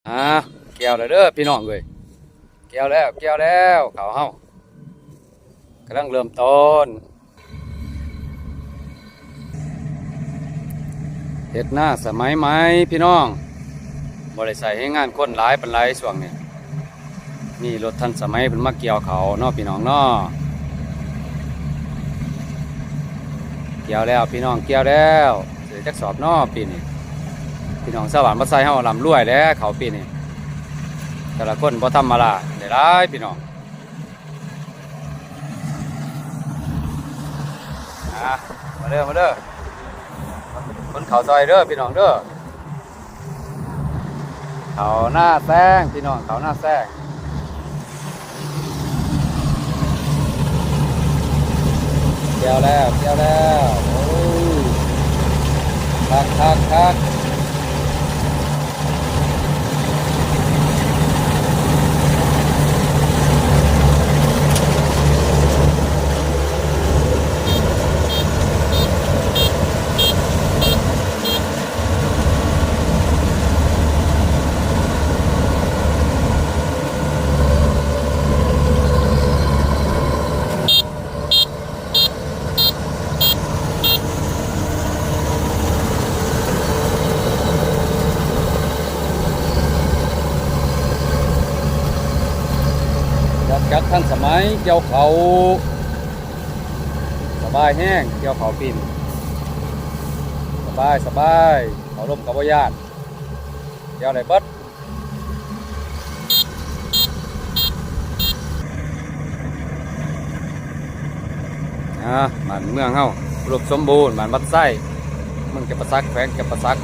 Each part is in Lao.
ອ່າ ກ່ຽວແລ້ວເດີພີ່ນ້ອງເອີຍ ກ່ຽວແລ້ວ ກ່ຽວແລ້ວ ເຂົ້າເຮົາກຳລັງເລີ່ມຕົ້ນ ເຮັດນາສະໄໝໃໝ່ພີ່ນ້ອງ ບໍ່ໄດ້ໃຊ້ແຮງງານຄົນຫຼາຍປານໃດຊ່ວງນີ້ ມີລົດທັນສະໄໝເພິ່ນມາກ່ຽວເຂົ້າເນາະພີ່ນ້ອງເນາະ ກ່ຽວແລ້ວພີ່ນ້ອງ ກ່ຽວແລ້ວ ຊິໄດ້ຈັກສອບເນາະປີນີ້ ພີ່ນ້ອງຊາວບ້ານບໍ່ໃສ່ເຮົາລ່ຳລວຍແຫຼະ ເຂົ້າປີນີ້ ແຕ່ລະຄົນບໍ່ທຳມະດາ ໄດ້ຫຼາຍພີ່ນ້ອງ ອ່າ ມາເດີ ມາເດີ ຂົນເຂົ້າຊ່ອຍເດີພີ່ນ້ອງເດີ ເຂົ້ານາແຊງພີ່ນ້ອງ ເຂົ້ານາແຊງ ກ່ຽວແລ້ວ ກ່ຽວແລ້ວ ໂອ້ ຄັກ ຄັກ ຄັກ. ລົດຈັກທັນສະໄໝກ່ຽວເຂົ້າ ສະບາຍແຮງ ກ່ຽວເຂົ້າປີນ ສະບາຍ ສະບາຍ ເຂົ້າລົມກໍບໍ່ຢ້ານ ກ່ຽວໄດ້ເບິດ. ອ່າ ບ້ານເມືອງເຮົາອຸດົມສົມບູນ ບ້ານວັດໄຊ ເມືອງຈຳປາສັກ ແຂວງຈຳປາສັກ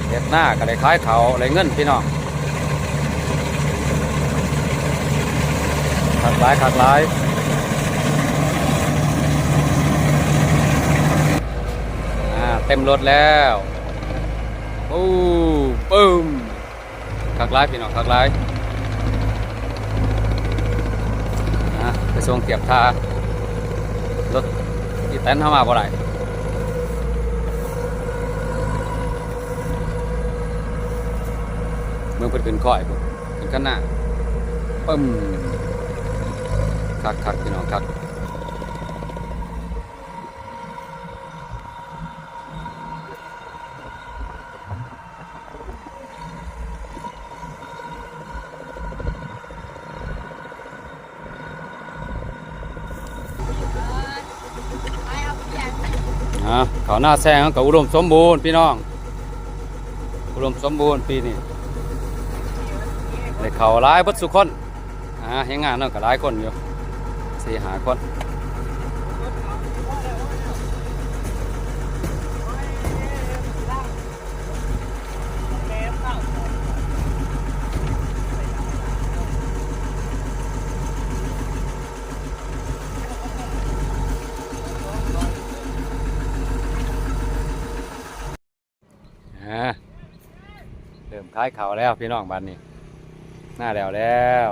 ເຮັດນາກໍໄດ້ຂາຍເຂົ້າໄດ້ເງິນພີ່ນ້ອງ ຄັກຫຼາຍ ຄັກຫຼາຍ ອ່າ ເຕັມລົດແລ້ວ ໂອ້ ປຶ້ມ. ຄັກຫຼາຍພີ່ນ້ອງ ຄັກຫຼາຍ ອ່າ ໄປສົ່ງທຽບທ່າ ລົດອີແຕນເຮົາມາບໍ່ໄດ້ ເບິ່ງເພິ່ນຂຶ້ນຄ້ອຍພຸ້ນ ຂຶ້ນຄັນນາ ປຶ້ມ ຄັກໆ ພີ່ນ້ອງ ຄັກ. ອ່າ ເຂົ້ານາແຊງເຮົາກໍອຸດົມສົມບູນພີ່ນ້ອງ ອຸດົມສົມບູນປີນີ້ ໄດ້ເຂົ້າຫຼາຍເບິດສູ່ຄົນ. ອ່າ ແຮງງານເຮົາກໍຫຼາຍຄົນຢູ່ ສີ່ຫ້າຄົນ. ອ່າ ເລີ່ມຂາຍເຂົ້າແລ້ວພີ່ນ້ອງ ບາດນີ້ ນາແລ້ວແລ້ວ